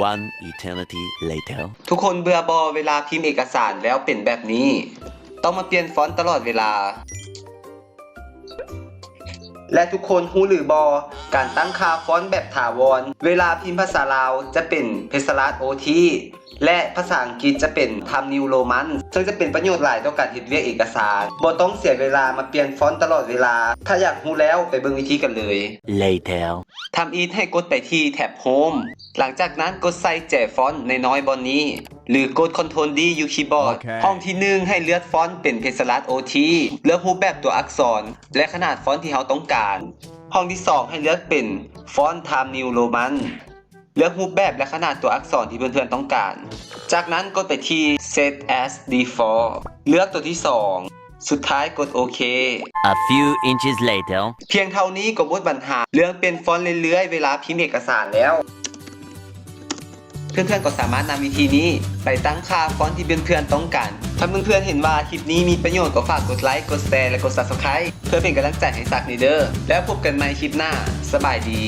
One eternity later. ທຸກຄົນເບື່ອບໍ່ເວລາພິມເອກະສານແລ້ວເປັນແບບນີ້? ຕ້ອງມາປ່ຽນຟອນຕະຫຼອດເວລາ. ແລະ ທຸກຄົນຮູ້ຫຼືບໍ່, ການຕັ້ງຄ່າຟອນແບບຖາວອນ ເວລາພິມພາສາລາວຈະເປັນ Pixellage OT ແລະ ພາສາອັງກິດຈະເປັນ Times New Roman ເຊິ່ງຈະເປັນປະໂຫຍດຫຼາຍຕໍ່ການເຮັດວຽກເອກະສານ. ບໍ່ຕ້ອງເສຍເວລາມາປ່ຽນຟອນຕະຫຼອດເວລາ. ຖ້າຢາກຮູ້ແລ້ວ, ໄປເບິ່ງວິທີກັນເລີຍ. Later. ທຳອິດໃຫ້ກົດໄປທີ່ແທັບ Home ຫຼັງຈາກນັ້ນກົດໃສ່ແຈຟອນນ້ອຍໆບ່ອນນີ້ ຫຼືກົດ Control D ຢູ່ຄີບອດ. ໂອເຄ. ຫ້ອງທີໜຶ່ງໃຫ້ເລືອກຟອນເປັນ Pixellage OT ເລືອກຮູບແບບຕົວອັກສອນ ແລະ ຂະໜາດຟອນທີ່ເຮົາຕ້ອງການ. ຫ້ອງທີສອງໃຫ້ເລືອກເປັນຟອນ Times New Roman ເລືອກຮູບແບບ ແລະ ຂະໜາດຕົວອັກສອນທີ່ເພື່ອນໆຕ້ອງການ. ຈາກນັ້ນກົດໄປທີ່ Set as Default ເລືອກຕົວທີສອງ. ສຸດທ້າຍກົດໂອເຄ. A few inches later. ພຽງເທົ່ານີ້ກໍໝົດບັນຫາເລື່ອງປ່ຽນຟອນເລື້ອຍໆເວລາພິມເອກະສານແລ້ວ. ເພື່ອນໆກໍສາມາດນຳວິທີນີ້ໄປຕັ້ງຄ່າຟອນທີ່ເພື່ອນໆຕ້ອງການ. ຖ້າເພື່ອນໆເຫັນວ່າຄລິບນີ້ມີປະໂຫຍດ, ກໍຝາກກົດໄລ, ກົດແຊ ແລະ ກົດ Subscribe ເພື່ອເປັນກຳລັງໃຈໃຫ້ສັກແດ່ເດີ. ແລ້ວພົບກັນໃໝ່ຄລິບໜ້າ. ສະບາຍດີ.